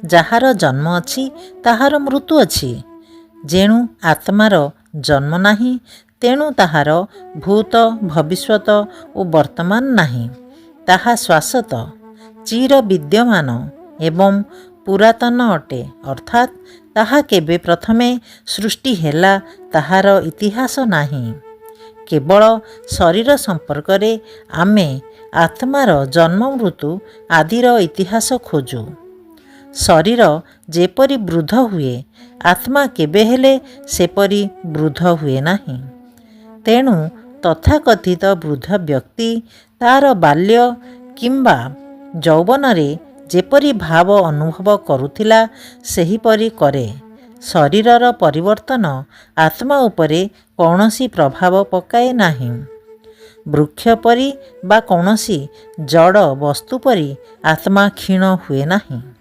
ଯାହାର ଜନ୍ମ ଅଛି, ତାହାର ମୃତ୍ୟୁ ଅଛି। ଯେଣୁ ଆତ୍ମାର ଜନ୍ମ ନାହିଁ, ତେଣୁ ତାହାର ଭୂତ, ଭବିଷ୍ୟତ ଓ ବର୍ତ୍ତମାନ ନାହିଁ। ତାହା ଶାଶ୍ୱତ, ଚିର ବିଦ୍ୟମାନ ଏବଂ ପୁରାତନ ଅଟେ। ଅର୍ଥାତ୍ ତାହା କେବେ ପ୍ରଥମେ ସୃଷ୍ଟି ହେଲା, ତାହାର ଇତିହାସ ନାହିଁ। କେବଳ ଶରୀର ସମ୍ପର୍କରେ ଆମେ ଆତ୍ମାର ଜନ୍ମ, ମୃତ୍ୟୁ ଆଦିର ଇତିହାସ ଖୋଜୁ। ଶରୀର ଯେପରି ବୃଦ୍ଧ ହୁଏ, ଆତ୍ମା କେବେ ହେଲେ ସେପରି ବୃଦ୍ଧ ହୁଏ ନାହିଁ। ତେଣୁ ତଥାକଥିତ ବୃଦ୍ଧ ବ୍ୟକ୍ତି ତାର ବାଲ୍ୟ କିମ୍ବା ଯୌବନରେ ଯେପରି ଭାବ ଅନୁଭବ କରୁଥିଲା, ସେହିପରି କରେ। ଶରୀରର ପରିବର୍ତ୍ତନ ଆତ୍ମା ଉପରେ କୌଣସି ପ୍ରଭାବ ପକାଏ ନାହିଁ। ବୃକ୍ଷ ପରି ବା କୌଣସି ଜଡ଼ ବସ୍ତୁ ପରି ଆତ୍ମା କ୍ଷୀଣ ହୁଏ ନାହିଁ।